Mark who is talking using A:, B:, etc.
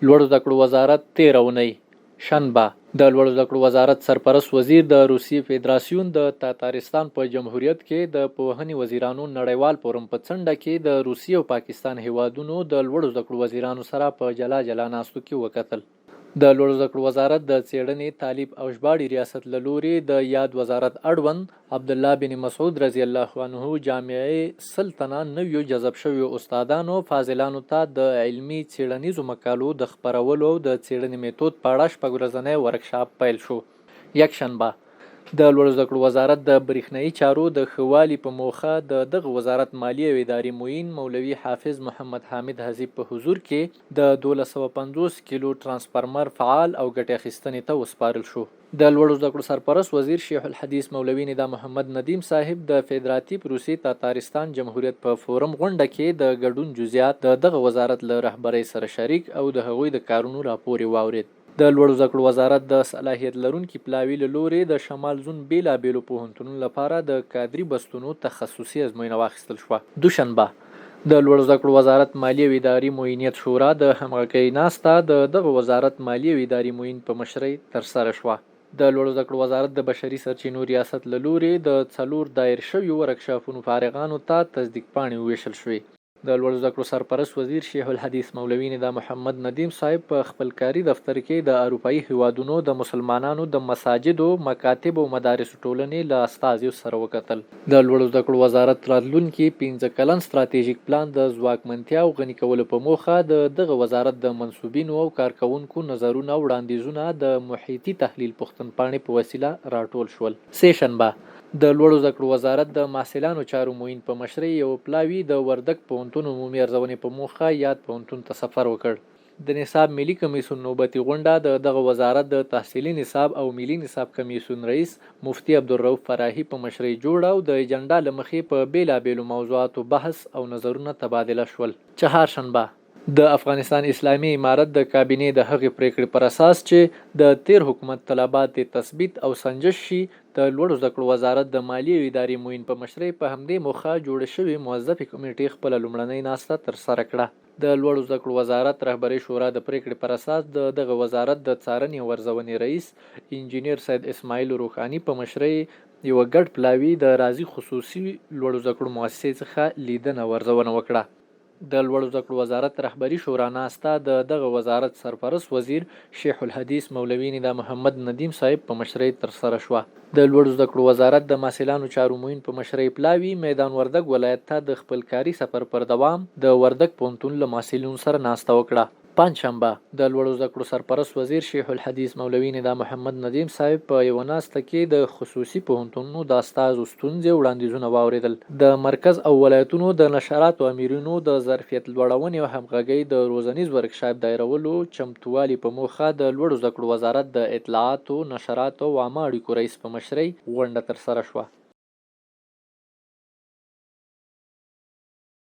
A: لوړو زده کړو وزارت تېره اونۍ، شنبه، د لوړو زده کړو وزارت سرپرست وزیر د روسیې فدراسیون د تاتارستان په جمهوریت کې د پوهنې وزیرانو نړیوال فورم په څنډه کې د روسیې او پاکستان هېوادونو د لوړو زده کړو وزیرانو سره په جلا جلا ناستو کې وکتل. د لوړو زده کړو وزارت د څېړنې، تالیف او ژباړې ریاست له لورې د یاد وزارت اړوند عبدالله بن مسعود رضی الله عنه جامعې 100 تنه نویو جذب شویو استادانو او فاضلانو ته د علمي څېړنیزو مقالو د خپرولو او د څېړنې میتود په اړه شپږ ورځنی ورکشاپ پیل شو. یکشنبه، د لوړو زده کړو وزارت د برېښنايي چارو د ښه والي په موخه د دغه وزارت مالي او اداري معین مولوي حافظ محمد حامد حسیب په حضور کې د 1250 کیلو ترانسفرمر فعال او ګټې اخیستنې ته وسپارل شو. د لوړو زده کړو سرپرست وزیر شیخ الحدیث مولوي ندا محمد ندیم صاحب د فدراتیف روسیې تاتارستان جمهوریت په فورم غونډه کې د ګډون جزیات د دغه وزارت له رهبرۍ سره شریک او د هغوی د کارونو راپور یې واورېد. د لوړو زده کړو وزارت د صلاحیت لرونکي پلاوي له لورې د شمال زون بېلابېلو پوهنتونونو لپاره د کادري بستونو تخصصي ازموینه واخیستل شوه. دوشنبه، د لوړو زده کړو وزارت مالي او اداري معینیت شورا د همغږۍ ناسته د دغه وزارت مالي او اداري معین په مشرۍ ترسره شوه. د لوړو زده کړو وزارت د بشري سرچینو ریاست له لورې د څلور دایر شویو ورکشاپونو فارغانو ته تصدیق پاڼې وویشل شوې. د لوړو زده کړو سرپرست وزیر شیخ الحدیث مولوي ندا محمد ندیم صاحب په خپل کاري دفتر کې د اروپايي هیوادونو د مسلمانانو د مساجدو، مکاتبو او مدارسو ټولنې له استازیو سره وکتل. د لوړو زده کړو وزارت راتلونکي پنځه کلن ستراتیژیک پلان د ځواکمنتیا او غني کولو په موخه د دغه وزارت د منسوبینو او کارکوونکو نظرونه او وړاندیزونه د محیطي تحلیل پوښتنپاڼې په وسیله راټول شول. سې شنبه، د لوړو زده کړو وزارت د محصلانو چارو معین په مشرۍ یوه پلاوي د وردګ پوهنتون عمومي ارزونې په موخه یاد پوهنتون ته سفر وکړ. د نصاب ملي کمېسیون نوبتي غونډه د دغه وزارت د تحصیلي نصاب او ملي نصاب کمېسیون رئیس مفتي عبدالرؤف فراهي په مشرۍ جوړه او د اجنډا له مخې په بېلابېلو موضوعاتو بحث او نظرونه تبادله شول. چهارشنبه، د افغانستان اسلامي امارت د کابینې د هغې پرېکړې پر اساس چې د تېر حکومت طلبات دې تثبیت او سنجش شي، د لوړو زده کړو وزارت د مالي او اداري معین په مشرۍ په همدې موخه جوړې شوې موظفې کمېټې خپله لومړنۍ ناسته ترسره کړه. د لوړو زده کړو وزارت رهبرۍ شورا د پرېکړې پر اساس د دغه وزارت د څارنې او ارزونې رئیس انجنیر سید اسماعیل روښاني په مشرۍ یوه ګډ پلاوي د رازي خصوصي لوړو زده کړو مؤسسې څخه لیدنه او ارزونه وکړه. د لوړو زده کړو وزارت رهبري شورا ناسته د دغه وزارت سرپرست وزیر شیخ الحدیث مولوي ندا محمد ندیم صاحب په مشرۍ ترسره شوه. د لوړو زده کړو وزارت د محصلانو چارو معین په مشرۍ پلاوي میدان وردګ ولایت ته د خپل کاري سفر پر دوام د وردګ پوهنتون له محصلینو سره ناسته وکړه. پنجشنبه، د لوړو زده کړو سرپرست وزیر شیخ الحدیث مولوي ندا محمد ندیم صاحب په یوه ناسته کې د خصوصي پوهنتونونو د استازو ستونزې او وړاندیزونه واورېدل. د مرکز او ولایتونو د نشراتو امیرینو د ظرفیت لوړونې او همغږۍ د روزنیز ورکشاپ دایرولو چمتووالي په موخه د لوړو زده کړو وزارت د اطلاعاتو، نشراتو او عامه اړیکو رئیس په مشرۍ غونډه ترسره شوه.